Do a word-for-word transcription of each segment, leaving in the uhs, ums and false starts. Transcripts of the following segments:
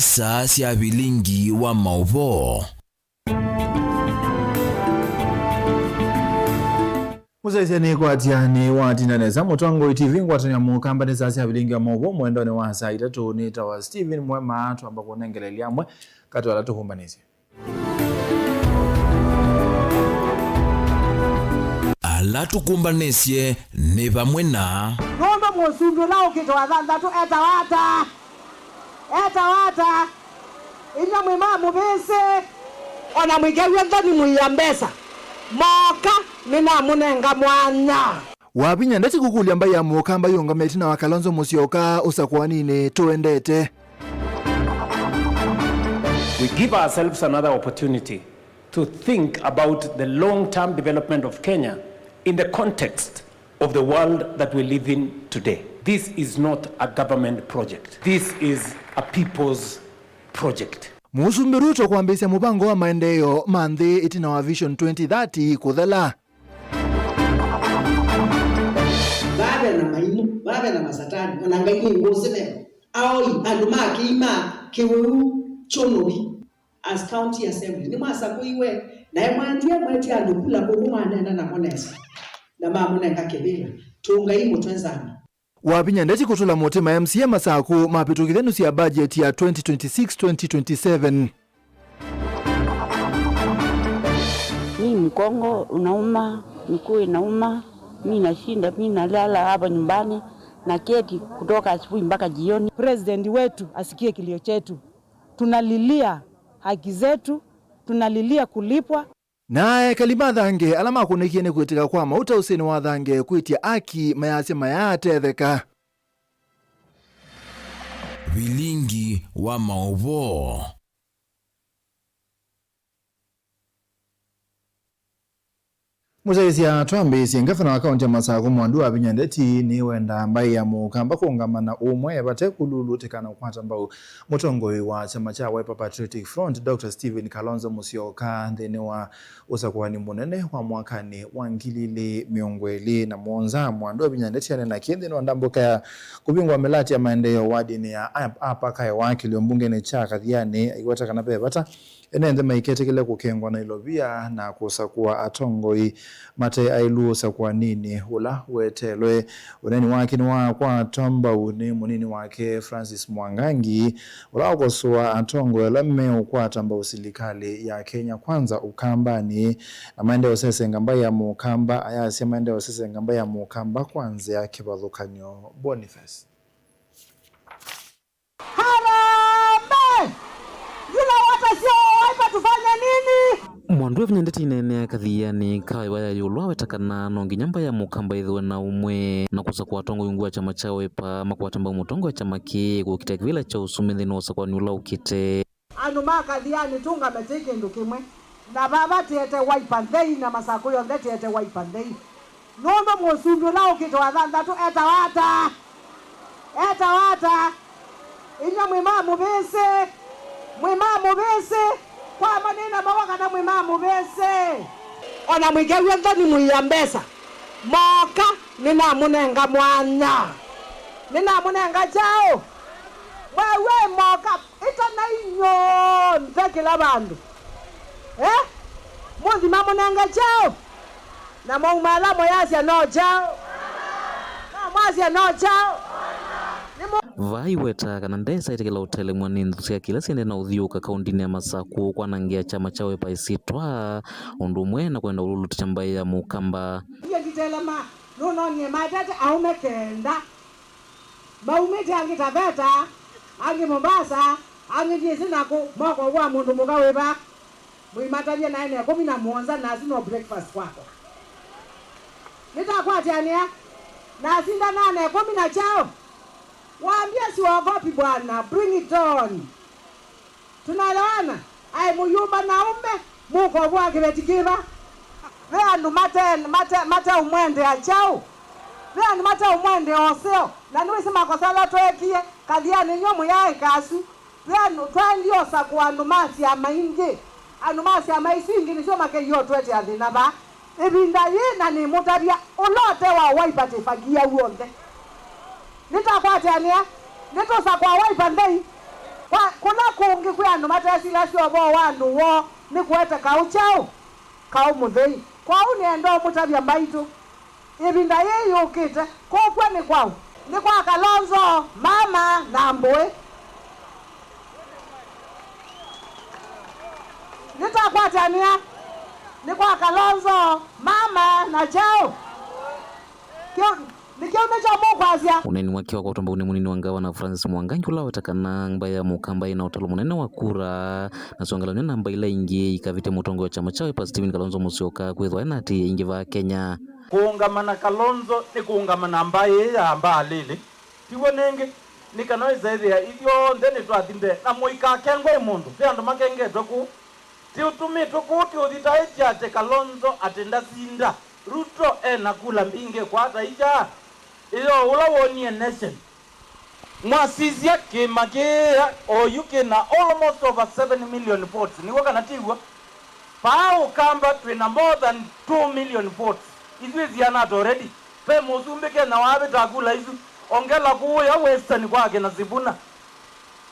Saa sya vilingi wa maũvoo. Mũsyaĩĩsya nĩkwatya nĩwatinda nesa. Mũtongoi T V ngwatanĩo ya Mũkamba nĩ saa sya vilingi wa maũvoo mwendonĩ wa saa itatũ. Nĩtawa Stephen Mwema, twamba kũnengeleelya amwe katĩ wa ala tũkũmbanĩsye. Ala tũkũmbanĩsye nĩ vamwe na. Nũndũ mũsumbĩ ũla ũkĩte wa thanthatũ etawa ata? Etawa ata? Inyuĩ mwĩ ma mũvĩsĩ, o na mũikew'e nthoni mũia mbesa. Mooka, nĩnamũnenga mwanya. Wavinya ndeti kũkũlya mbaĩ ya Mũkamba yĩũngame ĩtina wa Kalonzo Musyoka ũsakũaninĩ tũendete. We give ourselves another opportunity to think about the long-term development of Kenya in the context of the world that we live in today. This is not a government project. This is a people's project. Mũsumbĩ Ruto kwambĩĩsya mũvango wa maendeeo ma nthĩ ĩtina wa Vision twenty thirty kũthela. Vaa ve na maimũ, vaa ve na masatani, o na Ngai nĩ ngũsĩ veva. Aoi, andũ ma kĩima, kĩwĩu, kyũnũvi, as county assembly, nĩmwasakũiwe, naĩ mwaendie mwetie andũ kula kũkũ mwaneena namo nesa, na mamũnenga kĩvĩla. Tũngai mũtwe nzama. Wavinya ndeti kũtũla mũtĩ ma M C A Masakũ mavĩtũkĩthya nusu ya budget ya twenty twenty-six twenty twenty-seven. Mi mgongo unauma, miguu inauma, mi nashinda, mi nalala hapa nyumbani, naketi kutoka asubuhi mpaka jioni. President wetu asikie kilio chetu. Tunalilia haki zetu, tunalilia kulipwa. Na ekali ma Thange ala makũnĩkie nĩ kwĩtĩka kwa mauta ũsĩnĩ wa Thange kwĩtya aki mayasya mayaatetheka. Vilingi wa maũvoo. Mũsyaĩĩsya twambĩĩsye, ngavana wa kaũntĩ ya Masakũ Mwandu Wavinya Ndeti nĩwendaa mbaĩ ya Mũkamba kũũngama na ũmwe vate kũlulutĩka na kũkwata mbau mũtongoi wa kyama kya Wiper Patriotic Front, Doctor Stephen Kalonzo Musyoka, nthĩnĩ wa ũsakũani mũnene wa mwakanĩ wa ngili ilĩ mĩongo ĩlĩ na mũonza. Mwandu Wavinya Ndeti aneena kĩĩ nthĩnĩ wa ndambũka ya kũvingũa mĩlatĩ ya maendeeo wadinĩ ya Ap-, Apakaewa kĩlio mbungenĩ kya Kathiani, aiweta kana ve vata ene nthĩ maiketĩkĩle kũkengwa na ilovia na kũsakũa atongoi mate aĩlu ũsakũaninĩ ũla weteelwe. Ũneeni wake nĩwakwatwa mbau nĩ mũnini wake Francis Mwangangi, ũla wakosoa atongoi ala meũkwata mbau silikalĩ ya Kenya Kwanza Ũkambanĩ, na maendee ũsesenga mbaĩ ya Mũkamba, ayasya maendee ũsesenga mbaĩ ya Mũkamba kwa nzĩa kĩvathũkany'o. Boniface. Harambee! Zile wote sio Wiper tufanye nini? Mwandu Wavinya Ndeti aineenea Kathiani ka ĩva ya ĩũlũ aweta kana no nginya mbaĩ ya Mũkamba ĩthĩwe na ũmwe na kũsakũa atongoi ungu wa kyama kya Wiper makwate mbau mũtongoi wa kyama kĩĩ kũkita kĩvĩla kya ũsumbĩ nthĩnĩ wa ũsakũani ũla ũkĩte. Andũ ma Kathiani tũngame twĩ kĩndũ kĩmwe. Na vava tĩete Wiper nthei, na Masakũ yonthe tĩete Wiper nthei. Nũndũ mũsumbĩ ũla ũkĩte wa thanthatũ etawa ata? Etawa ata? Inyuĩ mwĩ ma mũvĩsĩ? Mwĩ ma mũvĩsĩ? Kwa manena mawa kana mwĩ ma mũvĩsĩ? O na mũikew'e nthoni mũia mbesa. Mooka, nĩnamũnenga mwanya. Nĩnamũnenga kyaũ? Mwew'e mooka. Ĩtanai nyonthe kĩla vandũ. Eh? Mũthi mamũnenge kyaũ? Na mwauma ala mũyasya no kyaũ? No mwasya no kyaũ? Nĩmũ- Vaa aiweta kana ndesa ĩtĩkĩla ũtelemw'a nĩ nthũ sya kĩla syendee na ũthiũũka kaũndinĩ ya Masakũ kwanangĩa kyama kya Wiper ĩsyĩtwa, ũndũ ũmwe na kwenda ũlũlũtĩkya mbaĩ ya Mũkamba. Iye nditelema, nũnonie matete aũme kenda. Maumĩte angĩ Taveta, angĩ Mombasa, angĩ ndyĩsĩ nakũ, moko wa mũndũ mũka wĩ va? Mũimatavya naĩ na ĩkũmi na mũonza, nasi no breakfast kwakwa. Nĩtakwatĩanĩa, nasindanaa na ĩkũmi na kyaũ? Waambie siogopi bwana, bring it on. Tunaelewana? Aĩ mũyũmba na ũme, mũkovwa kĩveti kĩva? Ve andũ mate, mate, mateũmwendea kyaũ? Ve andũ mateũmwendea ũseo? Na nĩwĩsĩ makosa ala tweekie, Kathiani nyw'o mũyaĩka asu. Ve andũ twaendie ũsakũa andũ ma syama ingĩ. Andũ ma syama isu ingĩ nĩsyo makeie ũtũetea thĩna vaa. Ĩvinda yĩĩ na nĩmũtavya, ũla ũte wa Wiper tĩfagia w'onthe. Nĩtakwatĩanĩa, nĩtũsakũa Wiper nthei. Kwa kũla kũngĩ kwĩ andũ matesilasya ũvoo wa andũ woo nĩ kũete kaũ kyaũ, kaũ mũthei. Kwoou nĩenda ũmũtavya mbaitũ, ĩvinda yĩĩ yũkĩte, kũkw'a nĩ kwaũ? Nĩ kwa Kalonzo, mama, na mbũĩ. Nĩtakwatanĩa, nĩ kwa Kalonzo, mama, na kyaũ? Kĩu, nĩ kĩu nĩkyo mũkwasya. Ũneeni wake wa kwatwa mbau nĩ mũnini wa ngavana Francis Mwangangi, ũla waweta kana mbaĩ ya Mũkamba ĩna ũtalo mũnene wa kura, na syongelany'o na mbaĩ ila ingĩ ikavĩtya mũtongoi wa kyama kya Wiper Stephen Kalonzo Musyoka kwĩthwa ena atĩĩi aingĩ vaa Kenya. Kũũngama na Kalonzo nĩ kũũngama na mbaĩ ĩĩ ya Mbaalili. Tiw'o nĩngĩ, nĩ kana ĩsaĩthĩa ithyonthe nĩtwathi mbee, na mũikakengwe nĩ mũndũ, ve andũ makengetwe kũu. Tĩũtũmĩtwe kũu, tĩũthitaĩtye atĩ Kalonzo atĩ ndasinda, Ruto e na kula mbingĩ kwata ikya. Ĩyo ũla wonie Nation. Mwasisya kĩĩma kĩĩ oyu kĩ na almost over seven million votes, nĩw'o kana tiw'o? Vaa Ũkamba twĩ na more than two million votes. Ithyĩ siana ata already? Ve mũsumbĩ Kenya wavĩta kula isu. Ongela kũũya Western kwake na Sifuna.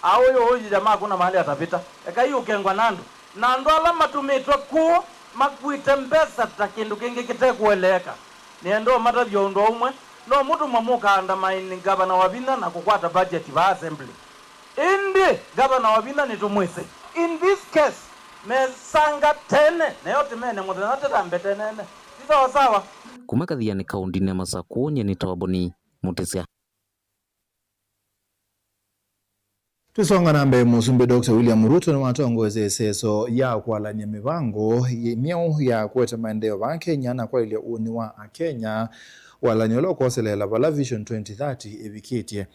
Aũyũ ũyĩya makũna malĩ atavĩta. Ekai ũkengwa na andũ. Na andũ ala matũmĩtwe kũũ makuĩte mbesa ta kĩndũ kĩngĩ kĩtekũeleeka. Nĩenda ũmatavya ũndũ ũmwe, no mũtũmwe mũkaandamaini ngavana Wavinya na kũkwata budget vaa assembly. Ĩndĩ ngavana Wavinya nĩtũmwĩsĩ. In this case, mesanga tene, neo tĩmene mũthenya tĩtambe tenene. Ti sawa sawa. Kuma Kathiani kaũndĩnĩ ya Masakũ, nyie nĩ Toboni Mũtĩsya. Tũsonga na mbee, Mũsumbĩ Doctor William Ruto nĩwatongoesye ĩseso ya kwalany'a mĩvango yĩ myeũ ya kũete maendeeo vaa Kenya na kwaĩlya ũnĩ wa Akenya, walany'o ũla ũkoseleela vala Vision twenty thirty ĩvikĩtye.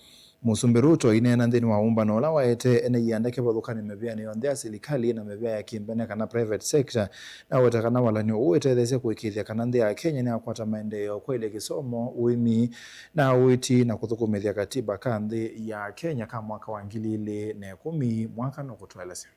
Mũsumbĩ Ruto aineena nthĩnĩ wa ũmbano ũla waete ene ianda kĩvathũkany'o mĩvĩanĩ yonthe ya silikalĩ na mĩvĩa ya kĩmbene kana private sector, na aweta kana walany'o ũũ ũtetheesya kũĩkĩĩthya kana nthĩ ya Kenya nĩyakwata maendeeo kwaĩlya kĩsomo, ũĩmi, na ũiiti na kũthũkũmĩthya katiba ka nthĩ ya Kenya ka mwaka wa ngili ilĩ na ĩkũmi. Mwaka nũkũtũelesya.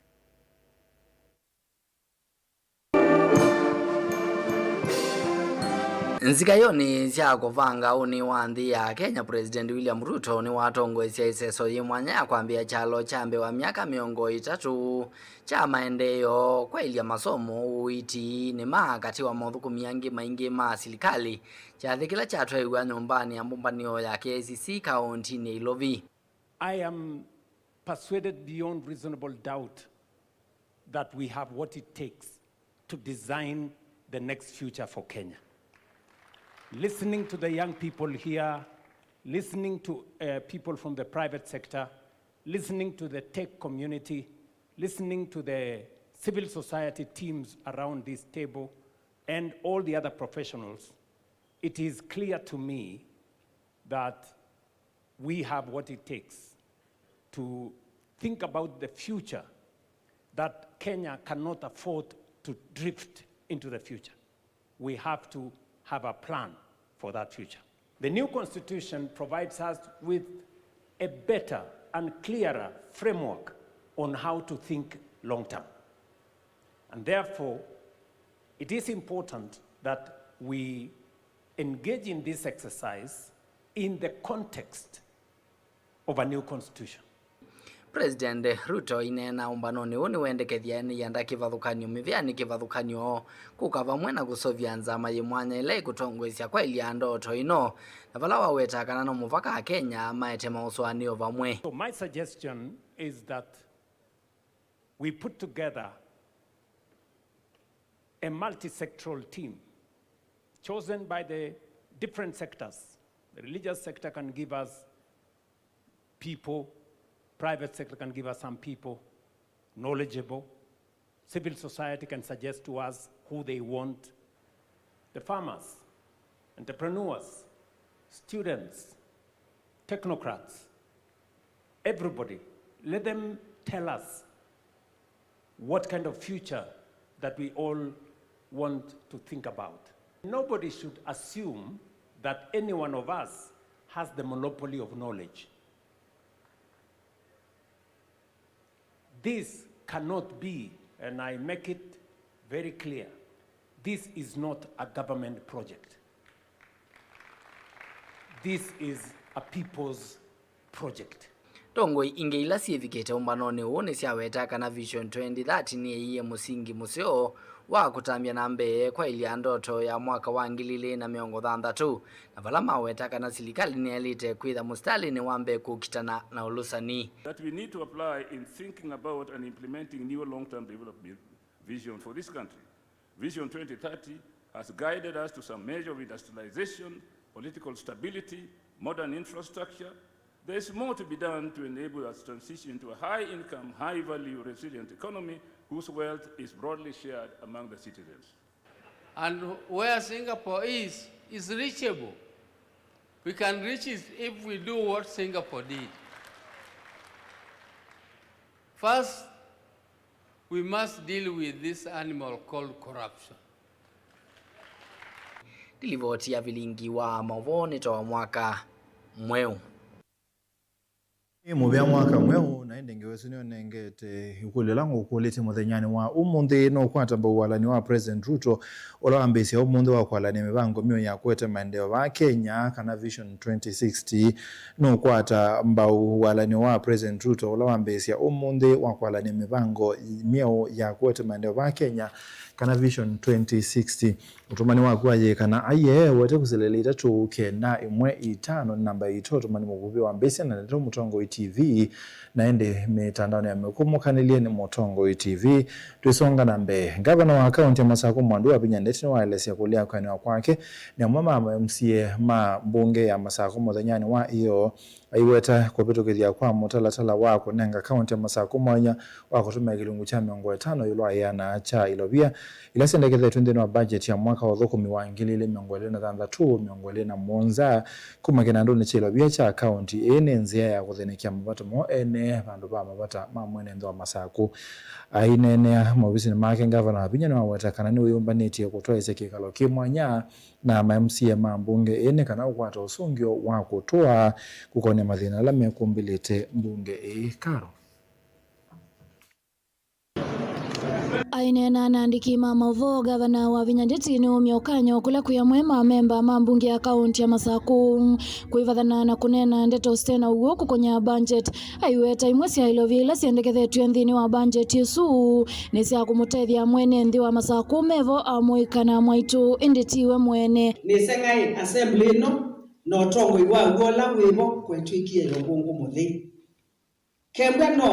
Nzikayonĩ sya kũvanga ũnĩ wa nthĩ ya Kenya, President William Ruto nĩwatongoesya ĩseso yĩ mwanya ya kwambĩĩa kyalo kya mbee wa myaka mĩongo ĩtatũ kya maendeeo, kwaĩlya masomo, ũiiti, nĩma katĩ wa mothũkũmi angĩ maingĩ ma silikalĩ. Kyathĩ kĩla kyatwaiw'a nyũmbanĩ ya mbũmbanĩo ya K I C C kaũntinĩ ya Ilovi. I am persuaded beyond reasonable doubt that we have what it takes to design the next future for Kenya. Listening to the young people here, listening to, uh, people from the private sector, listening to the tech community, listening to the civil society teams around this table, and all the other professionals, it is clear to me that we have what it takes to think about the future, that Kenya cannot afford to drift into the future. We have to have a plan for that future. The new constitution provides us with a better and clearer framework on how to think long term. And therefore, it is important that we engage in this exercise in the context of a new constitution. President Ruto aineena ũmbanonĩ ũũ nĩwendekethya ene ianda kĩvathũkany'o mĩvĩanĩ kĩvathũkany'o, kũka vamwe na kũseũvya nzama yĩ mwanya ĩla ĩkũtongoesya kwaĩlya ndoto ĩno, na vala waweta kana no mũvaka Akenya maete maũsũanĩo vamwe. So my suggestion is that we put together a multi-sectoral team chosen by the different sectors. The religious sector can give us people, private sector can give us some people, knowledgeable. Civil society can suggest to us who they want. The farmers, entrepreneurs, students, technocrats, everybody, let them tell us what kind of future that we all want to think about. Nobody should assume that any one of us has the monopoly of knowledge. This cannot be, and I make it very clear, this is not a government project. This is a people's project. Ndongoi ingĩ ila syĩvikĩte ũmbanonĩ ũũ nĩsyaweta kana Vision twenty thirty nĩyĩie mũsingi mũseo wa kũtambya na mbee kwaĩlya ndoto ya mwaka wa ngili ilĩ na mĩongo thanthatũ, na vala maweta kana silikalĩ nĩyaĩlĩte kwĩtha mũsitalĩnĩ wa mbee kũkitana na ũlũsani. That we need to apply in thinking about and implementing new long-term development vision for this country. Vision twenty thirty has guided us to some measure of industrialization, political stability, modern infrastructure. There is more to be done to enable us transition to a high-income, high-value, resilient economy whose wealth is broadly shared among the citizens. And where Singapore is, is reachable. We can reach it if we do what Singapore did. First, we must deal with this animal called corruption. Nĩ livoti ya vilingi wa maũvoo nĩ ta wa mwaka mweũ. Nĩ mũvea mwaka mweũ, na ĩndĩ ngewa ĩsu nĩyo nengete ĩkũlyo ĩla ngũkũlĩtye mũthenyanĩ wa ũmũnthĩ. Nũkwata mbau walani wa President Ruto, ũla wambĩĩsya ũmũnthĩ wa kwalany'a mĩvango myeũ ya kũete maendeeo vaa Kenya, kana Vision twenty sixty? Nũkwata mbau walani wa President Ruto, ũla wambĩĩsya ũmũnthĩ wa kwalany'a mĩvango myeũ ya kũete maendeeo vaa Kenya, kana Vision twenty sixty? Ũtũmani waku wa yĩkana aiee ũete kũsilĩlya itatũ kenda ĩmwe itano nĩ namba itũ ũtũmani mũvuvĩ wa mbĩsya na ndeto Mũtongoi T V, na ĩndĩ mĩtandaonĩ ya mĩkũmũkanĩlye nĩ Mũtongoi T V. Twĩsonga na mbee, ngavana wa kaũntĩ ya Masakũ Mwandu Wavinya Ndeti nĩwaelesya kũlea kwĩanĩwa kwake nĩ amwe ma M C A ma mbunge ya Masakũ mũthenyanĩ wa ĩyoo. Aiweta kũvĩtũkĩthya kwa mũtalatala wa kũnenga kaũntĩ ya Masakũ mwanya wa kũtũmĩa kĩlungu kya mĩongo ĩtano ĩũlũ wa ĩana kya ilovia ila syendekethetw'e nthĩnĩ wa mbajeti ya mwaka wa ũthũkũmi wa ngili ilĩ mĩongo ĩlĩ na thanthatũ, mĩongo ĩlĩ na mũonza kuma kĩnandũnĩ kya ilovia kya kaũntĩ. Ĩĩ nĩ nzĩa ya kũthĩnĩkya mavata moo ene vandũ va mavata ma mwene nthĩ wa Masakũ. Aineenea maovisinĩ make, ngavana Wavinya nĩwaweta kana nĩwĩyũmbanĩtye kũtwaĩsya kĩkalo kĩ mwanya na ma M C A ma mbunge ĩĩ nĩ kana ũkwata ũsũngĩo wa kũtũa kũkonĩa mathĩna ala mekũmbĩlĩte mbunge ĩĩ. Karo. Aineena na andĩki ma maũvoo, ngavana Wavinya Ndeti nĩwaumya ũkany'o kũla kwĩ amwe ma amemba ma mbunge ya kaũntĩ ya Masakũ kwĩvathana na kũneena ndeto site na ũw'o kũkonya budget. Aiweta imwe sya ilovia ila syendekethetw'e nthĩnĩ wa budget ĩsu nĩ sya kũmũtethya mwene nthĩ wa Masakũ mevo amũĩka na mwaitũ, ĩndĩ ti we mwene. Nĩsĩ ng'aĩ assembly ĩno na ũtongoi waw'o ũla wĩvo kũetw'ĩkie ya ũvũngũ mũthei. Kembwa no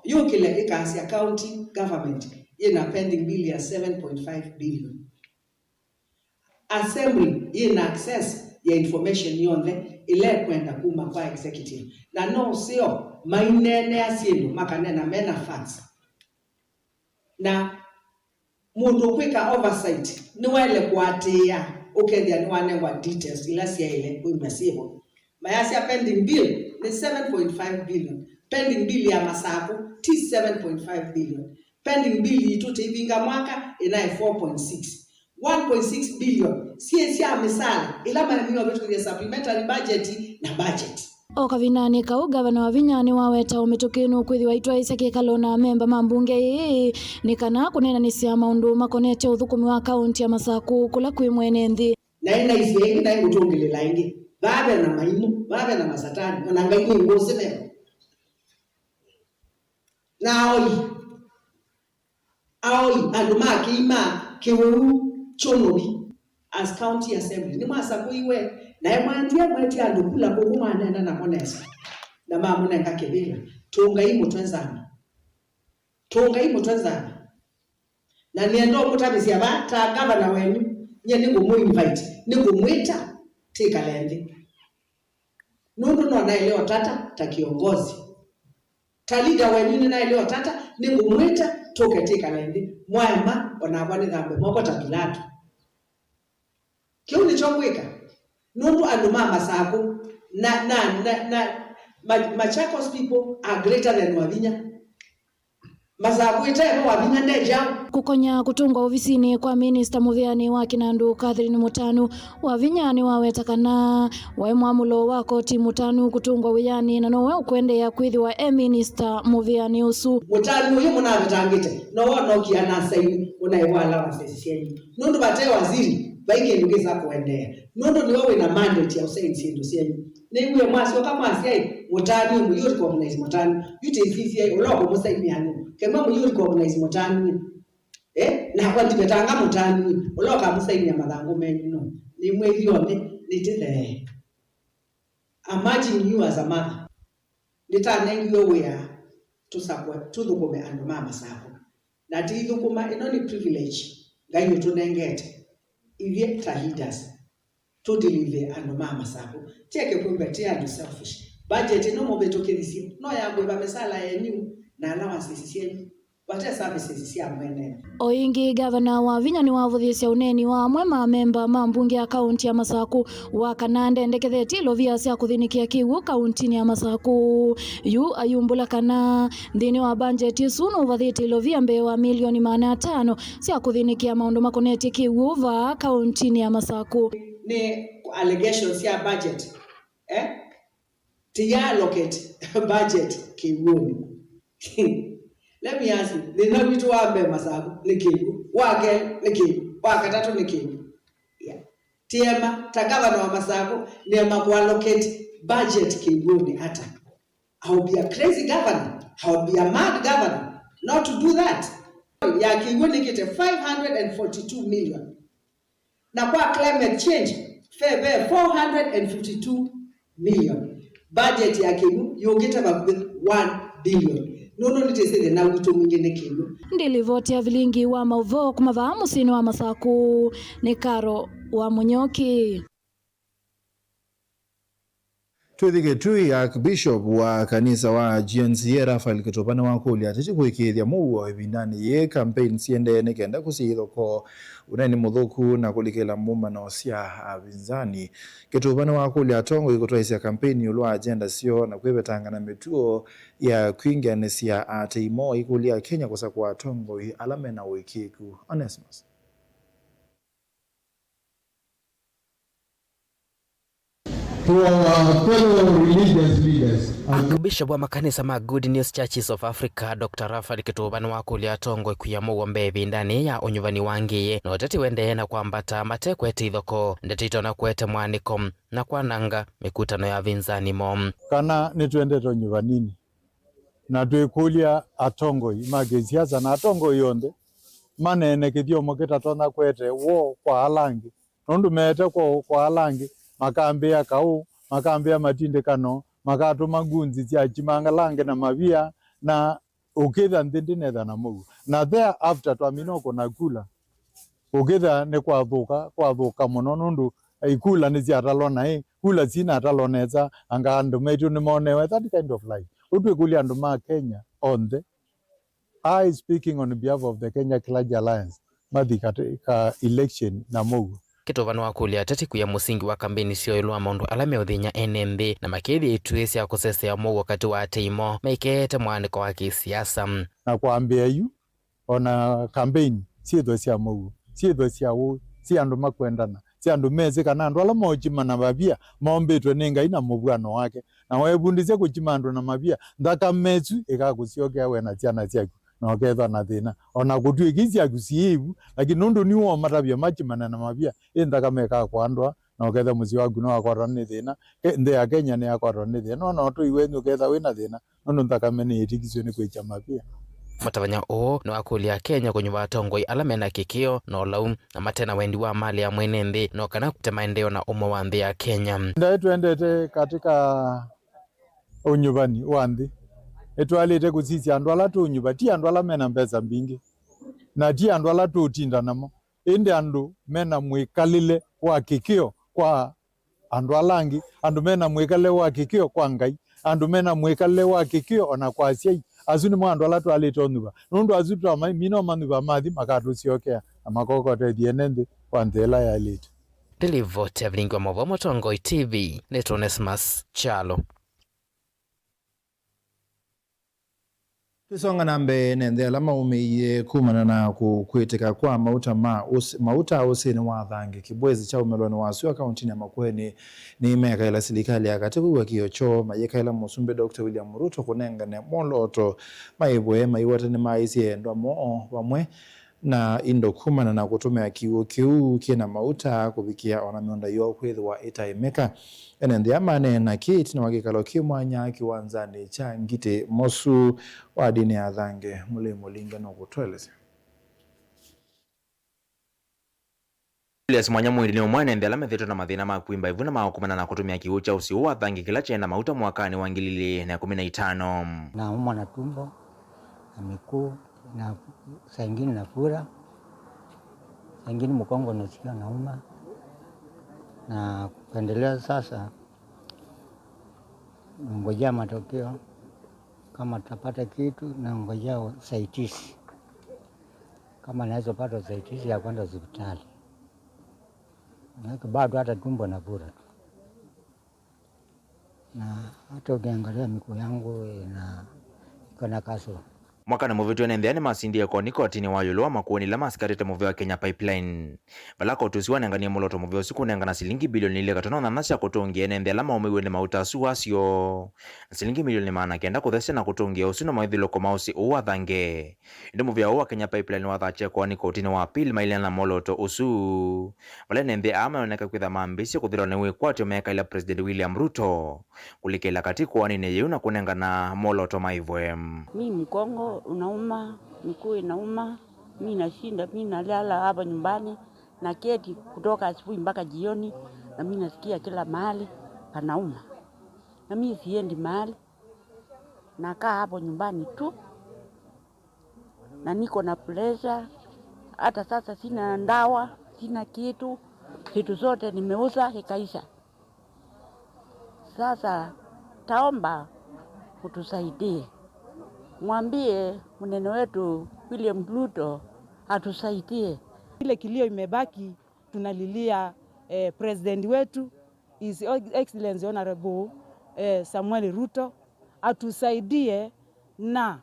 yũkĩle ĩkasya county government yĩna pending bill ya seven point five billion. Assembly yĩna access ya information yonthe ĩla ĩkwenda kuma kwa executive, na no seo maineenea syĩndũ, makanena mena facts. Na mũndũ ũkwĩka oversight nĩwaĩle kũatĩĩa ũkethĩa nĩwanengwa details ila syaĩle kwĩw'a syĩvo. Mayasya pending bill nĩ seven point five billion. Pending bill ya Masakũ ti seven point five billion. Pending bill yitũ tĩivinga mwaka ĩnaĩ four point six. One point six billion syĩ sya mĩsaala ĩla maemie ũvĩtũkĩthya supplementary budget na budget. O kavindanĩ kau, ngavana Wavinya nĩwaweta ũmĩtũkĩ nũkwĩthĩwa aitwaĩĩsya kĩkalo na amemba ma mbunge ĩĩ nĩ kana kũneenanĩsya maũndũ makonetye ũthũkũmi wa kaũntĩ ya Masakũ kũla kwĩ mwene nthĩ. Naĩ naisye ĩngĩ, naĩ ngũtũngĩlĩla ĩngĩ. Vaa ve na maimũ, vaa ve na masatani, o na Ngai nĩ ngũsĩ meko. Na aoi, aoi, andũ ma kĩima, kĩwĩu, kyũnũvi, as county assembly, nĩmwasakũiwe, naĩ mwaendie mwetie andũ kula kũu, mwaneena namo nesa, na mamũnenga kĩvĩla. Tũngai mũtwe nzama. Tũngai mũtwe nzama. Na nĩenda ũmũtavĩsya vaa, ta ngavana wenyu, nyie nĩngũmũ invite, nĩngũmwĩta, tĩkale nthĩ. Nũndũ no naĩle ũtata ta kĩongozi. Ta leader wenyu nĩnaĩle ũtata, nĩngũmwĩta tũke tĩkale nthĩ. Mwaema, o nakwa nĩthambe moko ta Pilato. Kĩu nĩkyo ngwĩka. Nũndũ andũ ma Masakũ na, na, na, na Ma-, Machakos people are greater than Wavinya. Masakũ ĩte vo Wavinya nde kyaũ. Kũkonya kũtũngwa ovisinĩ kwa minista mũvĩanĩ wa kĩnandũ Catherine Mũtanu, Wavinya nĩwaweta kana waĩ mwamũlo wa koti Mũtanu kũtũngwa wĩanĩ na nowe ũkũendeea kwĩthĩwa e minista mũvĩanĩ ũsu. Mũtanu ũyũ mũnavetangĩte, nowe ũnokie na asaini, mũnaĩwa allowance syenyu. Nũndũ vate waziri, vai kĩndũ kĩsa kũendeea. Nũndũ nĩwe wĩna mandate ya ũsaini syĩndũ syenyu. Nĩw'e mwasyoka mwasya, "Ĩ, mũtanu, ĩ, mũyũ recognize mũtanu." Yu tĩsisye, ĩ, ũla ũkũmũsainia nũ? Kemwe mũyũ recognize mũtanu, ĩ. Eh, nakwa ndivetanga mũtanu, ĩ. Ũla ũkamũsainia mathangũ menyu nũ? Nĩmwĩthyonthe, nĩtĩthee. I'm urging you as a mother. Nĩtanengiwe wĩa tũsakwe, tũthũkũme andũ ma Masakũ. Na tĩithũkũma, ĩno nĩ privilege Ngai ũtũnengete. Ithyĩ ta leaders, tũdeliver andũ ma Masakũ. Tieke kwĩw'a ti andũ selfish. Budget ĩno mũvĩtũkĩthisye no ya kũĩva mĩsala yenyu na allowances syenyu. Vate services sya mwene. O ĩngĩ, ngavana Wavinya nĩwavũthĩĩsya ũneeni wa amwe ma amemba ma mbunge ya kaunti ya Masakũ wa kana ndendekethetye ilovia sya kũthĩnĩkĩa kĩw'ũ kauntinĩ ya Masakũ. Yu ayumbũla kana nthĩnĩ wa mbanjeti ĩsu nũvathĩte ilovia mbee wa milioni maana atano sya kũthĩnĩkĩa maũndũ makonetye kĩw'ũ vaa kauntinĩ ya Masakũ. Nĩ allegations sya budget, eh? Tĩya allocate budget kĩw'ũnĩ. Let me ask you, thĩna witũ wa mbee Masakũ nĩ kĩw'ũ, wa kelĩ nĩ kĩw'ũ, wa katatũ nĩ kĩw'ũ? Yeah. Tĩema, ta gavana wa Masakũ, nĩema kũ allocate budget kĩw'ũnĩ ata? I will be a crazy governor, I will be a mad governor not to do that. Ya kĩw'ũ nĩkĩte five hundred and forty-two million. Na kwa climate change, ve, ve four hundred and fifty-two million. Budget ya kĩw'ũ yũkĩte vakuvĩ one billion. Nũndũ nĩtĩsĩ thĩna witũ mwingĩ nĩ kĩw'ũ. Ndĩ livoti ya vilingi wa maũvoo kuma vaa mũsyĩnĩ wa Masakũ, nĩ Karo wa Mũnyoki. Twĩthĩke tui, Archbishop wa kanisa wa G N C A Raphael Kĩtũva nĩwakũlya ateti kũĩkĩĩthya mũuo ĩvindanĩ yĩĩ campaign siendee nĩ kenda kũsyaĩa ithokoo, ũneeni mũthũku na kũlikĩla mbũmbano sya avinzani. Kĩtũva nĩwakũlya atongoi kũtwaĩsya campaign ĩũlũ wa agenda syoo na kwĩvetanga na mĩtuo ya kwingĩanĩsya aatĩĩi moo, aikũlya Akenya kũsakũa atongoi ala mena ũĩkĩĩku. Onesmus. To our fellow religious leaders. Archbishop wa makanisa ma Good News Churches of Africa, Doctor Raphael Kĩtũva nĩwakũlya atongoi kwia mũuo mbee ĩvindanĩ ya ũnyuvani wa ngĩĩ na ũteti wendee na kwambata mate kwete ithokoo, ndeto itonya kũete mwanĩko na kwananga mĩkutano ya avinzani moo. Kana nĩtwendete ũnyuvaninĩ, na twĩkũlya atongoi ma kĩsiasa na atongoi onthe maneene kĩthyomo kĩtatonya kũete woo kwa ala angĩ. Nũndũ meete kwa, kwa ala angĩ, makambĩa kaũ, makambĩa matindĩkano, makatũma ngunzi sya kyimanga ala angĩ na mavia, na ũkĩtha nthĩ ndĩnetha na mũuo. Na thereafter twamina ũkũna kula, ũkĩtha nĩ kwathũka, kwathũka mũno, nũndũ ikula nĩsyatalwa naĩ, kula sinatalwa nesa, anga andũ maitũ nĩmonewe that kind of life. Ũtwĩkũlya andũ ma Kenya onthe, I speaking on behalf of the Kenya Clergy Alliance, mathi kati ka election na mũuo. Kĩtũva nĩwakũlya ateti kwia mũsingi wa kambeni syoo ĩũlũ wa maũndũ ala meũthĩny'a ene nthĩ, na makĩthya ituĩ sya kũsesea mũuo katĩ wa aatĩĩi moo maikeete mwanĩko wa kĩsiasa. Na kwambĩa yu, o na campaign syĩthwe sya mũuo, syĩthwe sya ũĩ, sya andũ makwendana, sya andũ mesĩ kana andũ ala mookyima na mavia mombĩtwe nĩ Ngai na mũvw'ano wake. Na weevundĩsya kũkyima andũ na mavia, nthakame ĩsu ĩkakũsyokea we na syana syaku, na ũkethwa na thĩna. O na kũtw'ĩka syaku syĩ ĩvu, lakini nũndũ nĩwe ũmatavya makyimane na mavia, ĩ nthakame ĩkakwandwa, na ũkethwa mũsyĩ waku nĩwakwatwa nĩ thĩna, ke-, nthĩ ya Kenya nĩyakwatwa nĩ thĩna, o na ũtũi wenyu ũkethwa wĩ na thĩna, nũndũ nthakame nĩyĩtĩkisw'e nĩ kwĩkya mavia. Mũtavany'a ũũ nĩwakũlya Akenya kũnyuva atongoi ala mena kĩkĩo na ũlau, na mate na wendi wa malĩ ya mwene nthĩ, no kana kũte maendeeo na ũmwe wa nthĩ ya Kenya. Ndaĩ twendete katika ũnyuvani wa nthĩ, nĩtwaĩlĩte kũsisya andũ ala tũũnyuva, ti andũ ala mena mbesa mbingĩ, na ti andũ ala tũũtinda namo, ĩndĩ andũ mena mwĩkalĩle wa kĩkĩo kwa andũ ala angĩ, andũ mena mwĩkalĩle wa kĩkĩo kwa Ngai, andũ mena mwĩkalĩle wa kĩkĩo o na kwa asyai. Asu nĩmo andũ ala twaĩlĩte ũnyuva, nũndũ asu twamamina ũmanyuva mathi makatũsyokea na makokotethya ene nthĩ kwa nthĩ ĩla yaĩlĩte. Nĩ livoti ya vilingi wa maũvoo Mũtongoi T V, nĩtwa Onesmus Kyalo. Tũisonga na mbee, nĩ nthĩ ala maumĩie kumana na kũkwĩtĩka kwa mauta ma ũs-, mauta ũsĩnĩ wa Thange, Kibwezi kya ũmĩlonĩ wa sua kauntinĩ ya Makueni, nĩmekaĩla silikalĩ ya katĩ kwĩw'a kĩo kyoo, mayĩkaĩla Mũsumbĩ Doctor William Ruto kũnengane mwolooto maĩvwe, maiweta nĩmaaisye endwa moo vamwe na indo kumana na kũtũmĩa kĩw'ũ kĩu kĩ na mauta kũvikĩa ona mĩũnda yoo kwĩthĩwa ĩtaĩmĩka. Ene nthĩ aa maneena kĩ ĩtina wa kĩkalo kĩ mwanya kĩwanzanĩ kya Ngitĩ Mosu wadinĩ ya Thange. Mũlei Mũlinge nũkũtũelesya. Julius Mwanya Mwindi nĩ ũmwe wa ene nthĩ ala methĩĩtwe na mathĩna ma kwimba ĩvu na ma kũkomana na kũtũmĩa kĩw'ũ kya ũsĩ ũũ wa Thange kĩla kyaĩ na mauta mwakanĩ wa ngili ilĩ na ĩkũmi na itano. Naumwa na tumbo na mĩkũũ, na saa ingine nafura, saa ingine mkongo nasikia nauma, na kuendelea sasa, nangojea matokeo, kama tapata kitu, nangojea usaidizi. Kama naweza pata usaidizi ya kwenda hospitali. Maana bado hata tumbo nafura tu. Na hata ukiangalia miguu yangu ina, iko na kasoro. Mwakanĩ mũvĩtu ene nthĩ aa nĩmasindie koni kotinĩ wa ĩũlũ wa makũũnĩ ila masikarĩte mũvea wa Kenya Pipeline, vala koti ũsu wanenganie mwolooto mũvea ũsu kũnengana silingi bilioni ilĩ katono nyanya sya kũtũngĩa ene nthĩ ala maũmĩw'e nĩ mauta asu wasyo, na silingi milioni maana kenda kũthesya na kũtũngĩa ũsu na maĩthũlũko ma ũsĩ ũũ wa Thange. Ĩndĩ mũvea ũũ wa Kenya Pipeline nĩwathakyĩe koani kotinĩ wa appeal mailĩana na mwolooto ũsu, vala ene nthĩ aa mayoneka kwĩtha mambĩĩsye kũthĩlwa nĩ wĩkwatyo meekaĩla President William Ruto kũlikĩla katĩ koaninĩ yĩu na kũnengana mwolooto maĩvwe. Mi mkongo unauma, miguu inauma, mi nashinda, mi nalala hapa nyumbani, naketi kutoka asubuhi mpaka jioni, na mi nasikia kila mahali panauma, na mi siendi mahali, nakaa hapo nyumbani tu. Na niko na pressure. Hata sasa sina ndawa, sina kitu. Vitu zote nimeuza, ikaisha. Sasa taomba utusaidie. Mwambie mnene wetu William Ruto atusaidie. Ile kilio imebaki, tunalilia, eh, president wetu, His Excellency Honorable, eh, Samuel Ruto, atusaidie, na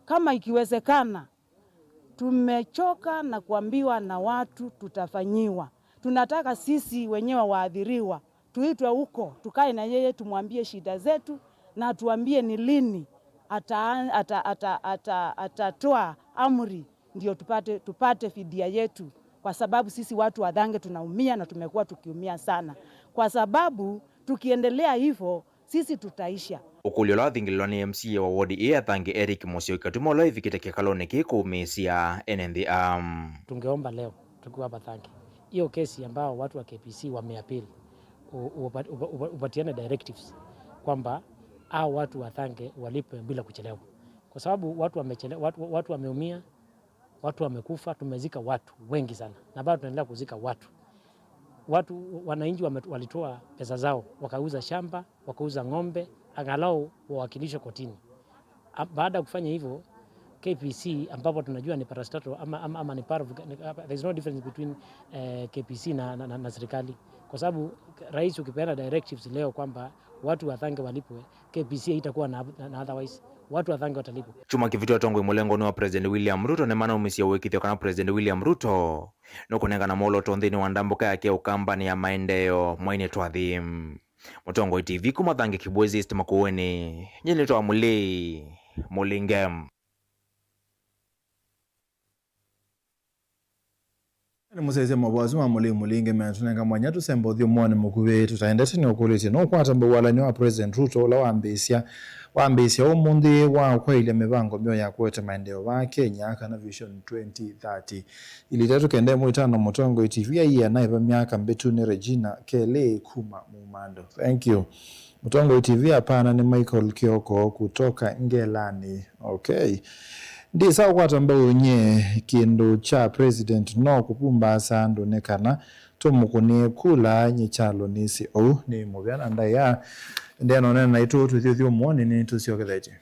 kama ikiwezekana, tumechoka na kuambiwa na watu tutafanyiwa. Tunataka sisi wenyewe waathiriwa tuitwe huko, tukae na yeye, tumwambie shida zetu, na atuambie ni lini ata-, ata-, ata-, ata-, atatoa amri ndio tupate, tupate fidia yetu, kwa sababu sisi watu wa Thange tunaumia na tumekuwa tukiumia sana, kwa sababu tukiendelea hivyo, sisi tutaisha. Ũkũlyo ũla wathingĩlĩlwa nĩ M C A wa ward ĩĩ ya Thange, Eric Mũsyoki, atuma ũla wĩvikĩte kĩkalonĩ kĩĩ kũũmĩĩsya ene nthĩ aa. Tungeomba leo tukiwa hapa Thange, hiyo kesi ambao watu wa K P C wameappeal, u-, upa-, upa-, upa-, upatiane directives kwamba hao watu wa Thange walipwe bila kuchelewa, kwa sababu watu wamechele-, watu, watu wameumia, watu wamekufa, tumezika watu wengi sana, na bado tunaendelea kuzika watu. Watu, wananchi wame-, walitoa pesa zao, wakauza shamba, wakauza ng'ombe, angalau wawakilishwe kotini. A-, baada ya kufanya hivyo, K P C, ambapo tunajua ni parastatal ama, ama, ama ni part of, ni, there is no difference between, eh, K P C na, na, na, na serikali, kwa sababu rais ukipeana directives leo kwamba watu wa Thange walipwe, K P C haitakuwa na, na, na otherwise, watu wa Thange watalipwa. Kyumwa kĩvĩtũku, atongoi mũlengoni wa President William Ruto nĩmanaumisye ũĩkĩĩthyo kana President William Ruto nũkũnengana mwolooto nthĩnĩ wa ndambũka yake ya Ũkambanĩ ya maendeeo mwainĩ twa nthĩ. Mũtongoi T V kuma Thange, Kibwezi East, Makueni, nyie nĩtawa Mũlei Mũlinge. Nĩ mũsyaĩĩsya maũvoo asu ma Mũlei Mũlinge metũnenga mwanya tũsemba ũthyũmũonĩ mũkuvĩ. Tũtaendete, nĩũkũlĩtye nũkwata mbau walany'o wa President Ruto ũla wambĩĩsya, wambĩĩsya ũmũnthĩ wa kwaĩlya mĩvango myeũ ya kũete maendeeo vaa Kenya, kana Vision twenty thirty. Ilita tũkenda ĩmwe itano, Mũtongoi T V aiana ĩva myaka mbĩtu nĩ Regina Kelly kuma Mumando. Thank you. Mũtongoi T V apana nĩ Michael Kioko kutoka Ngelani. Okay. Ndĩsa ũkwata mbau nyie, kĩndũ kya president no kũpumbaasa andũ nĩ kana tũmũkũnĩe kula, nyie kyalo nĩsĩ ũu. Nĩ mũvea na ndaĩa. Ndĩanonene naitũ tũthyũthyũmũonĩ nĩtũsyokethetye.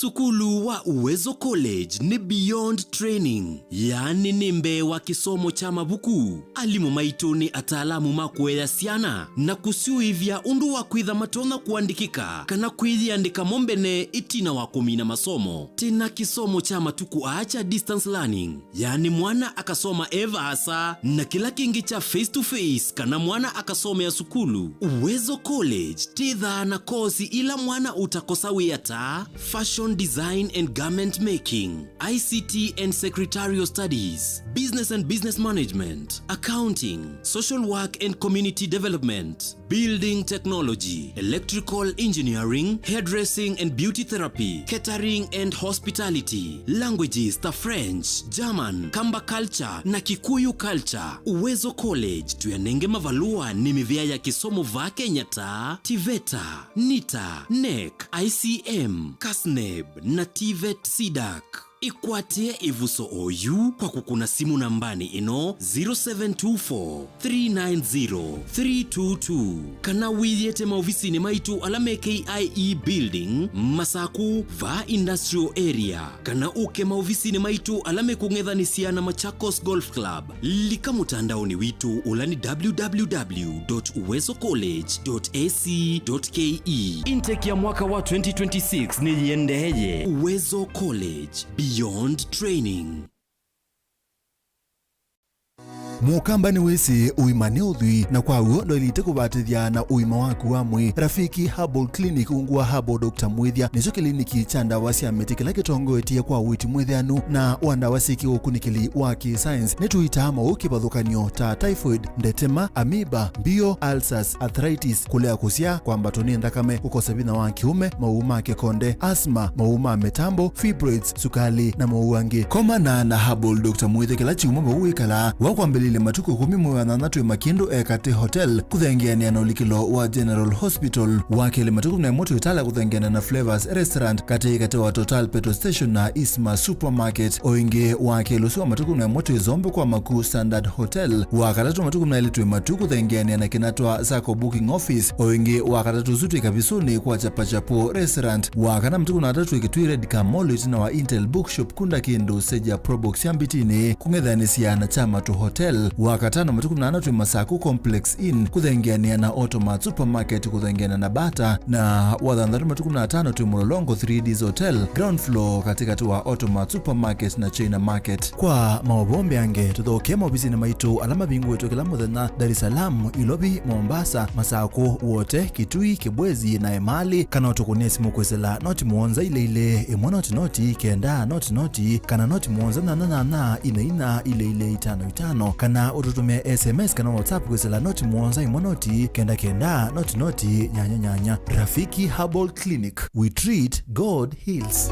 Sukulu wa Uwezo College nĩ beyond training, yaani nĩ mbee wa kĩsomo kya mavuku. Alimũ maitũ nĩ ataalamu ma kũea syana na kũsyũĩvya ũndũ wa kwĩtha matonya kũandĩkĩka kana kwĩyĩandĩka mo mbene ĩtina wa kũmina masomo. Twĩna kĩsomo kya matukũ aa kya distance learning, yaani mwana akasoma e vaasa, na kĩla kĩngĩ kya face to face kana mwana akasomea sukulu. Uwezo College twĩthaa na kosi ila mwana ũtakosa wĩa ta fashion design and garment making, I C T and secretarial studies, business and business management, accounting, social work and community development, building technology, electrical engineering, hairdressing and beauty therapy, catering and hospitality, languages ta French, German, Kamba culture na Kikuyu culture. Uwezo College tũyanenge mavalũa nĩ mĩvĩa ya kĩsomo vaa Kenya ta TVETA, NITA, NEC, I C M, KASNEB na TVET CDAC. Ĩkwatĩe ĩvuso oyu kwa kũkũna simũ nambanĩ ĩno, zero seven two four, three nine zero, three two two, kana wĩyĩte maovisinĩ maitũ ala me K I E Building, Masaku, vaa Industrial Area, kana ũke maovisinĩ maitũ ala mekũng'ethanĩsya na Machakos Golf Club. Lika mũtandaonĩ witũ ũla nĩ W W W dot uwezo college dot A C dot K E. Intake ya mwaka wa twenty twenty-six nĩyĩendeeye. Uwezo College, beyond training. Mũkamba nĩwĩsĩ ũima nĩ ũthwii, na kwa w'o ndwaĩlĩte kũvatĩthya na ũima waku wa mwĩĩ. Rafiki Herbal Clinic, ungu wa Herbal Doctor Mwĩthya, nĩkyo kĩliniki kya ndawa sya mĩtĩ kĩla kĩtongoetye kwa ũiiti mwĩthĩanu na wa ndawa syĩ kĩũkunĩkĩli wa kĩ-science. Nĩtũitaa maũũ kĩvathũkany'o ta typhoid, ndetema, amoeba, mbio, ulcers, arthritis, kũlea kũsyaa, kwambatwa nĩ nthakame, kũkosa vinya wa kĩũme, maũũ ma kĩkonde, asthma, maũũ ma mĩtambo, fibroids, sukali, na maũũ angĩ. Komana na Herbal Doctor Mwĩthya kĩla kyumwa vau wĩkalaa. Wakwambĩlĩlya matukũ ĩkũmi mwei wa nyanya twĩ Makĩndũ Ekatĩ Hotel, kũthengeanĩa na ũlikĩlo wa General Hospital. Wa kelĩ matukũ na ĩmwe twĩ Tala kũthengeanĩa na Flavors Restaurant, katĩ katĩ wa Total Petrol Station na Isma Supermarket. O ĩngĩ, wa kelĩ ũsu wa matukũ na ĩmwe twĩ Zombe kwa Maku Standard Hotel. Wa katatũ matukũ na elĩ twĩ Matu kũthengeanĩa na Kinatwa Sacco Booking Office. O ĩngĩ, wa katatũ ũsu twĩ Kavisũnĩ kwa Chapachapo Restaurant. Wa kana matukũ na atatũ twĩ Kitui Red Car Mall ĩtina wa Intel Bookshop kũndũ kĩndũ seja Probox ya Mbitinĩ kũng'ethanĩsya na Chamatu Hotel. Wa katano matukũ na ana twĩ Masaku Complex Inn kũthengeanĩa na Automat Supermarket kũthengeanĩa na Bata. Na wa thanthatũ matukũ na atano twĩ Mũlolongo three Ds Hotel, ground floor, katĩkatĩ wa Automat Supermarket na China Market. Kwa maũvoo mbeange, tũthokee maovisinĩ maitũ ala mavingũĩtwe kĩla mũthenya, Dar es Salaam, Ilovi, Mombasa, Masakũ, Wote, Kitui, Kibwezi na Emali, kana ũtũkũnĩe simũ kwĩsĩla noti mũonza ilĩ ilĩ ĩmwe noti noti kenda noti noti, kana noti mũonza nyanya nyanya ina ina ilĩ ilĩ itano itano, kana ũtũtũmĩe S M S kana WhatsApp kwĩsĩla noti mũonza ĩmwe noti kenda kenda noti noti nyanya nyanya. Rafiki Herbal Clinic, we treat, God heals.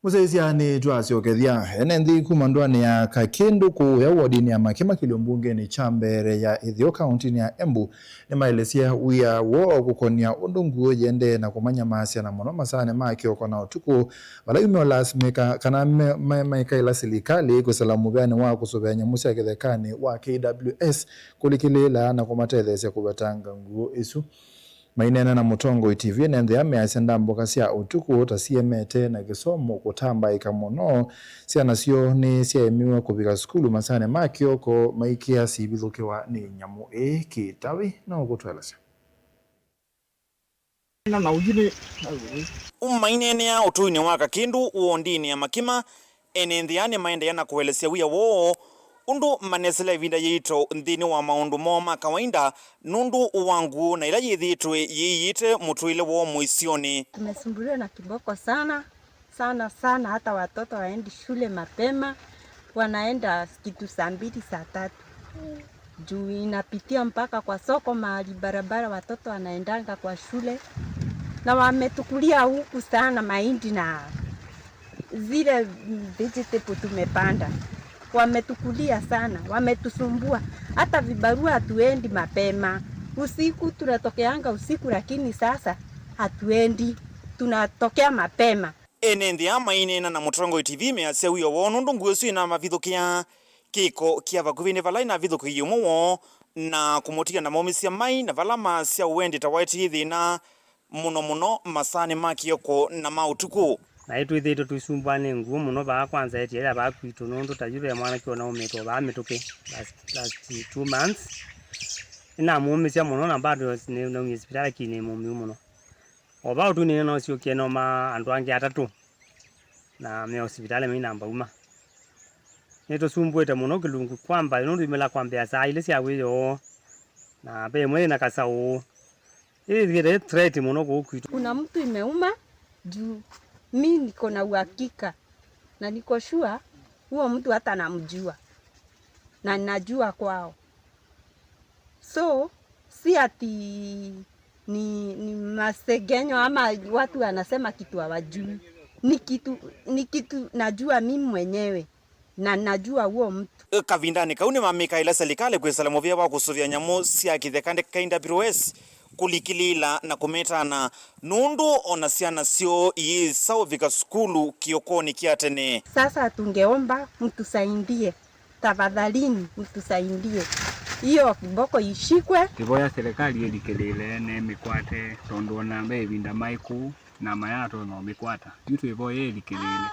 Mũsyaĩĩsya nĩtwasyokethya. Ene nthĩ kuma ndũanĩ ya Kakĩndũ kũũya wodinĩ ya Makima kĩlio mbungenĩ kya mbee ya Ĩtheo kaũntĩnĩ ya Embu nĩmaelesye wia woo kũkonia ũndũ ngũũ yĩendee na kũmanyamaasya, na mũno masaanĩ ma kĩoko na ũtukũ, vala yu meũlasimĩka kana me- me- maikaĩla silikalĩ kwĩsĩla mũvĩanĩ wa kũsũvĩa nyamũ sya kĩthekanĩ wa K W S kũlikĩlĩĩla na kũmatetheesya kũvetanga ngũũ ĩsu. Maineena na Mũtongoi T V ene nthĩ aa measya ndambũka sya ũtukũ ta siemete na kĩsomo kũtambaĩka mũno. Syana syoo nĩsyaemiwe kũvika sukulu masaanĩ ma kĩoko maikĩa sivithũkĩwa nĩ nyamũ ĩĩ. Kĩtavi no ũkũtũelesya. Maineenea ũtũinĩ wa Kakĩndũ wondinĩ ya Makima, ene nthĩ aa nĩmaendeea na kũelesya wia woo ũndũ manesĩla ĩvinda yĩito nthĩnĩ wa maũndũ moo ma kawaida nũndũ wa ngũũ na ĩla yĩthĩĩtwe yĩiĩte mũtũĩle woo mũisyonĩ. Tumesumbuliwa na kiboko sana sana sana, hata watoto waendi shule mapema, wanaenda kitu saa mbili, saa tatu. Juu inapitia mpaka kwa soko, mahali barabara watoto wanaendanga kwa shule. Na wametukulia huku sana mahindi na zile vegetable tumepanda. Wametukulia sana, wametusumbua. Hata vibarua hatuendi mapema. Usiku tunatokeanga usiku, lakini sasa hatuendi. Tunatokea mapema. Ene nthĩ aa maineena na Mũtongoi T V measya wia woo nũndũ ngũũ ĩsu ĩnamavithũkĩa. kĩko kya vakuvĩ nĩ vala inavithũkĩie ũmwe woo na kũmũtia na maumĩsya mai na vala maasya ũendi ta waetie thĩna mũno mũno masaanĩ ma kĩoko na ma ũtukũ. Naĩ twĩthĩĩtwe tũisumbwa nĩ nguu mũno vaa, kwanza ĩtia ya vaa kwitũ, nũndũ ta yu ve mwanake ũnaumĩtwe vaa mĩtũkĩ last, last two months. Nĩnamũũmĩsya mũno na bado nĩ-, naumie sivitalĩ lakini nĩ mũmĩu mũno. O vau tu nĩnĩnoosyũkie noma andũ angĩ atatũ na me o sivitalĩ mainamba uma. Nĩtũsumbũĩte mũno kĩlungu kwamba nũndũ imela kwambĩa saa ilĩ sya wĩoo, na ve ĩmwe yĩna kasaũ. Ĩthĩĩte ĩ threat mũno kũu kwitũ. Kuna mtu imeuma juu mi niko na uhakika na niko sure huo mtu hata namjua na najua kwao. So si ati ni, ni masengenyo ama watu wanasema kitu hawajui. Ni kitu, ni kitu najua mimi mwenyewe na najua huo mtu. Kavindanĩ kau nĩmamĩkaĩla silikalĩ kwĩsala mũvĩa wa kũsũvĩa nyamũ sya kĩtheka, K W S, kũlikĩlĩĩla na kũmetana, nũndũ o na syana syoo iĩsa ũvika sukulu kĩokonĩ kya tene. Sasa tungeomba mtusaidie, tafadhalini mtusaidie, hiyo viboko ishikwe. Ĩvoya silikalĩ ĩlikĩlĩĩle na ĩmĩkwate, tondũ o na ve ĩvinda maĩ kũu na mayatonya ũmĩkwata. Yu twĩvoye ĩlikĩlĩĩle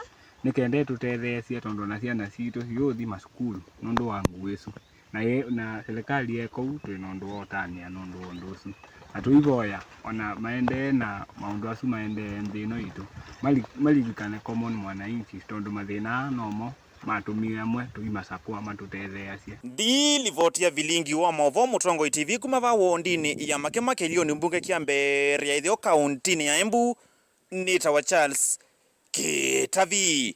nĩ kenda ĩtũtetheesye, tondũ o na syana sitũ siũthi masukulu nũndũ wa nguu ĩsu. Na yĩ, na silikalĩ yĩ kũu, twĩ na ũndũ wa ũtanĩa nũndũ wa ũndũ ũsu. Na tũivoya o na maendee na maũndũ asu maendee nthĩ ĩno yitũ, mali-, malilikane common mwananchi, tondũ mathĩna aa nomo matũmie amwe tũimasakũa matũtetheeasye. Nthĩ livoti ya vilingi wa maũvoo Mũtongoi T V kuma vaa wondinĩ ya Makema kĩlĩonĩ mbunge kya mbee ya ĩtheo kaũntĩnĩ ya Embu, nĩtawa Charles Kĩtavi.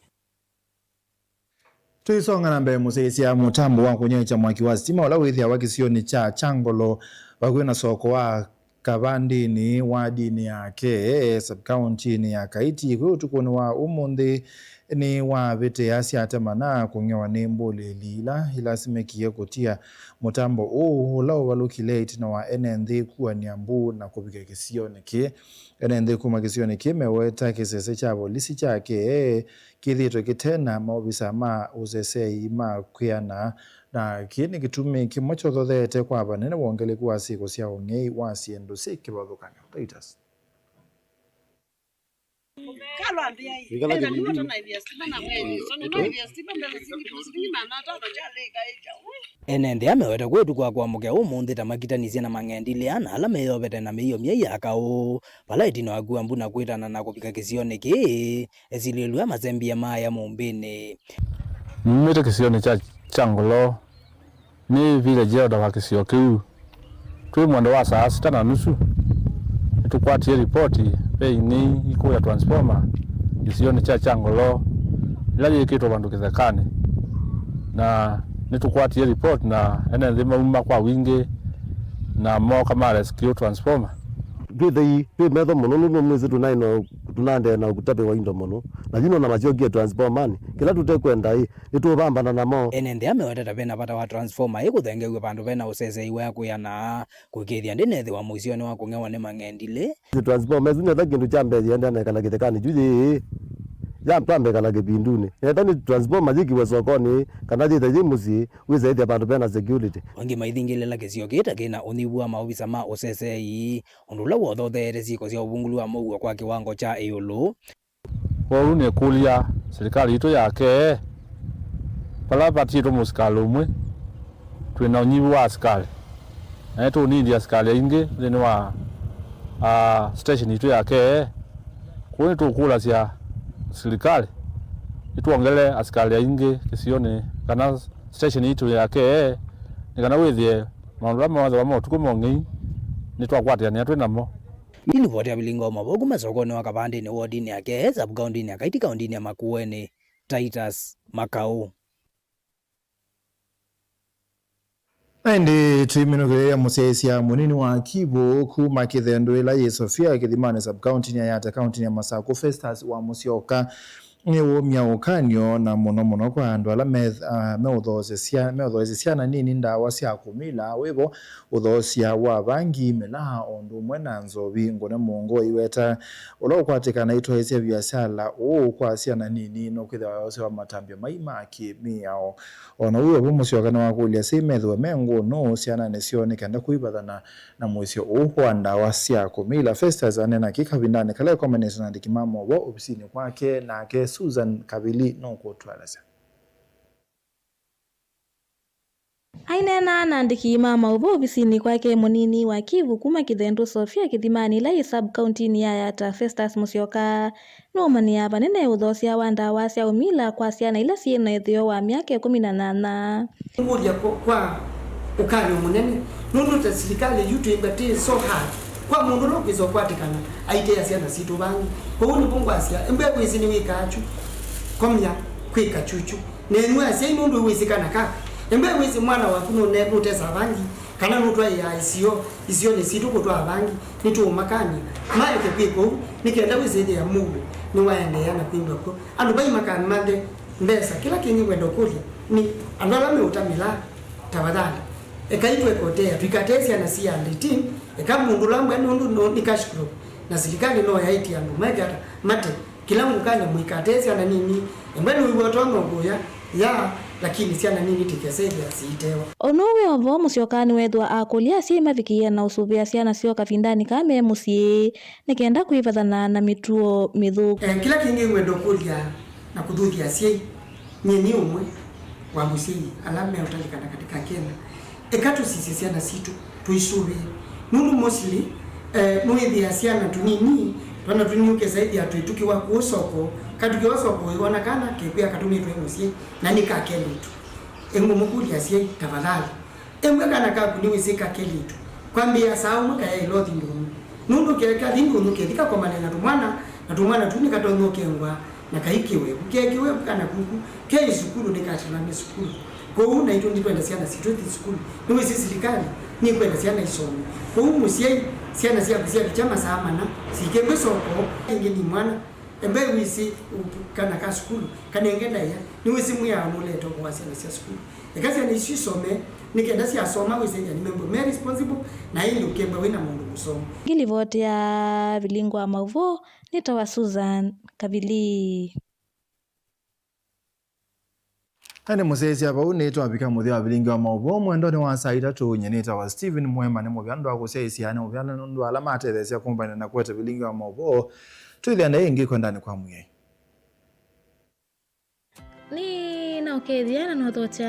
Tũisonga na mbee, mũsyaĩĩsya mũtambo wa kũnyaĩĩkya mwaki wa sitima ũla wĩthĩawa kĩsionĩ kya Kyangolo vakuvĩ na soko wa Kavandĩnĩ, wadinĩ ya Kee, sub-kaũntĩnĩ ya Kaiti, kwĩ ũtukũnĩ wa ũmũnthĩ nĩwavĩtĩasya atemana kũng'ewa nĩ mbũlĩlĩ ila ilasimĩkie kũtia mũtambo ũũ, ũla ũvalũkile ĩtina wa ene nthĩ kuanĩa mbuu na kũvika kĩsionĩ kĩĩ. Ene nthĩ kuma kĩsionĩ kĩĩ meweta kĩsese kya volisi kya Kee kĩthĩĩtwe kĩte na maovisa ma ũseseei ma kwĩana, na kĩĩ nĩ kĩtumi kĩmwe kyothotheete kwa vanene wongeleku wa syĩko sya ũng'ei wa syĩndũ syĩ kĩvathũkany'o. Titus. Ene nthĩ ameweta kwĩ ũtukũ wa kũamũkĩa ũmũnthĩ ta makitanisye na mang'endilĩ ana ala meyovete na mĩio myei ya kaũ, vala ĩtina wa kua mbu na kwĩtana na kũvika kĩsionĩ kĩĩ, esilĩlw'a masembie maaya mũmbĩnĩ. Numĩte kĩsionĩ kya Kyangolo, nĩ village elder wa kĩsio kĩu. Twĩ mwendo wa saa sita na nusu, nĩtũkwatie ripoti ve ing'ei ikũya transformer kĩsionĩ kya Kyangolo, ĩla yĩkĩtwe vandũ kĩthekanĩ. Na nĩtũkwatie ripoti na ene nthĩ mauma kwa wingĩ na mooka ma rescue transformer. Twĩ thei, twĩ metho mũno, nũndũ mwĩsĩ tũnaĩ no, tũnaendee na ũtavĩwa indo mũno. Na yu nona masyokie transformer-nĩ. Kĩla tũtekwenda-ĩ, nĩtũũvambana namo. Ene nthĩ ameweta ta vena vata wa transformer ĩ kũthengew'a vandũ vena ũsesei wa kwĩana, kũĩkĩĩthya ndĩnethĩwa mũisyonĩ wa kũng'ewa nĩ mang'endilĩ. Transformer ĩsu nĩyo kĩndũ kya mbee yĩendee na ĩkala kĩthekanĩ kyu yĩĩ. Ya twambe ĩkala kĩvindunĩ. Nĩenda nĩ transformer yĩkiwe sokonĩ, kana yĩthe yĩ mũsyĩ, wĩsaĩthya vandũ vena security. Angĩ maithingĩlĩla kĩsio kĩĩ ta kĩna ũnyivu wa maovisa ma ũsesei, ũndũ ũla wothotheete syĩko sya ũvungũlu wa mũuo kwa kĩwango kya ĩũlũ. Kwoou nĩkũlya silikalĩ yitũ ya Kee, vala vatiĩtwe mũsikalĩ ũmwe, twĩ na ũnyivu wa asikalĩ, na nĩtũũnindi asikalĩ aingĩ nthĩnĩ wa, ah, station yitũ ya Kee. Kwoou nĩtũkũlasya silikalĩ ĩtwongele asikalĩ aingĩ kĩsionĩ kana station yitũ ya Kee, nĩ kana wĩthĩe maũndũ ala methĩwa ma ũtukũ ma ũng'ei nĩtwakwatĩanĩa twĩ namo. Nĩ livoti ya vilinga wa mavoo kuma sokonĩ wa Kavandĩnĩ wodinĩ ya Kee, sub-kaũntĩnĩ ya Kaiti, kaũntĩnĩ ya Makueni, Titus Makau. Na ĩndĩ tũiminũkĩlĩlya mũsyaĩĩsya mũnini wa Kivu kuma Kĩthendu ĩla yĩ Sofia Kĩthimanĩ sub-kaũntĩnĩ ya Yatta kaũntĩnĩ ya Masakũ, Festus wa Mũsyoka. nĩwũmya ũkany'o, na mũno mũno kwa andũ ala meth-, ah, meũthoosya sya-, meũthoosya syana nini ndawa sya kũmila, wĩvo ũthoosya wa vangi, mĩlaa, o ũndũ ũmwe na nzovi. Ngũne Mũngũ aiweta ũla ũkwatĩkana itwaĩĩsya viasala ũũ kwa syana nini nũkwĩthĩwa wose wa matambya mai ma kĩmĩao. O na ũu wĩvo, Mũsyoka nĩwakũlya asyai methĩwe me ngũnũ syananĩ syoo nĩ kenda kũivathana na mũisyo ũũ wa ndawa sya kũmila. Festus aneena kĩ kavindanĩ kala ekomanĩsye na andĩki ma maũvoo ovisinĩ kwake, nake Susan Kavili nũkũtũelesya. Aineena na andĩki ma maũvoo ovisinĩ kwake, mũnini wa Kivu kuma Kĩthendu Sofia Kĩthimanĩ, ĩla yĩ sub-kauntinĩ ya Yatta, Festus Mũsyoka nũũmanĩaa vanene ũthoosya wa ndawa sya ũmila kwa syana ila syĩ na ĩtheo wa myaka ĩkũmi na nyanya. Ngũlya kwa, kwa ũkany'o mũnene, nũndũ ta silikalĩ yu twĩmbwa twĩ so hard kwa mũndũ ũla ũkwĩsa ũkwatĩkana aiteea syana sitũ vangi. Kwoou nĩvo ngwasya, embwe wĩsĩ nĩwĩkaa kyu, komya kwĩka kyukyu. Nenyu asyai, nũndũ wĩsĩ kana kaku, embwe wĩsĩ mwana waku nũne-, nũtesaa vangi, kana nũtwaĩaa isio, isionĩ sitũ kũtwaa vangi, nĩtũũmakany'a maeke kwĩka ũu, nĩ kenda wĩsĩthĩa mũuo nĩwaendeea na kwĩndwa kw'o. Andũ vai makamanthe mbesa. Kĩla kĩngĩ ngwenda ũkũlya nĩ andũ ala meũta mĩlaa, tafadhali, ekai tweke ũtea, tũikatee syana si under eighteen, eka mũndũ ũla mbwa nũndũ no, nĩ cash crop, na silikalĩ no yaĩtye andũ meke ata mate kĩla mũkany'a mũikatee syana nini. Embwa nĩwĩw'a ũtonya ũkũya ya, lakini syana nini tikesethĩa siitewa. O nũu wĩ o vo, Mũsyoka nĩweethĩwa akũlya asyai mavikĩĩe na ũsũvĩa syana syoo kavindanĩ kaa me mũsyĩ nĩ kenda kwĩvathana na mĩtuo mĩthũku. Eh, kĩla kĩngĩ ngwenda ũkũlya na kũthuthya asyai, nyie nĩ ũmwe wa mũsyai ala meũtalĩkana katĩ ka Kenya. Eka tũsisye syana sitũ, tũisũvĩe. Nũndũ mostly, eh, nũĩthĩa syana tũnini, twana tũnini ũkesa ĩthĩa twĩ tũkĩwa kũũ soko, katũkĩwa soko, wĩwona kana kekwĩa katũmĩtwe mũsyĩ, na nĩ ka kelĩtu. Ĩngũmũkũlya asyai, tafadhali, embwe kana kaku nĩwĩsĩ ka kelĩtu, kwambĩĩa saa ũmwe kayaĩla ũthi ndũnyũ. Nũndũ keka thi ndũnyũ kethi kakomane na tũmwana, na tũmwana tu nĩkatonya ũkengwa na kai kĩwevu. Ke kĩwevu kana kuku, ke ĩsukulu nĩkatĩla nĩ sukulu. Kwoou naitũ nĩtwenda syana sitũ ithi sukulu. Nĩwĩsĩ silikalĩ nĩkwenda syana isome. Kwoou mũsyai, syana syaku syavikya masaa mana, sikengwe soko, ĩngĩ nĩ mwana, embwe wĩsĩ kana ka sukulu, kanenge ndaĩa, nĩwĩsĩ mwĩao nũleta ũvoo wa syana sya sukulu. Eka syana isu isome, nĩ kenda syasoma wĩsethya nĩ membo me responsible, na ĩndĩ ũkemba wĩ na mũndũ mũsomo. Ngilivoti ya Vilingi wa Mauvoo, nĩtawa Susan Kavili. Ĩndĩ mũsyaĩĩsya vau nĩtwavika mũthya wa Vilingi wa Mauvoo mwendonĩ wa saa itatũ. Nyie nĩtawa Stephen Mwema, nĩ mũvea nũndũ wa kũsyaĩĩsya, nĩ mũvea nũndũ ala matetheesya kũmbanĩa na kũete Vilingi wa Mauvoo. Twĩthĩa ndaĩa ĩngĩ kwendanĩ kwa Mwĩai. Nĩnaũkethya na nũthokya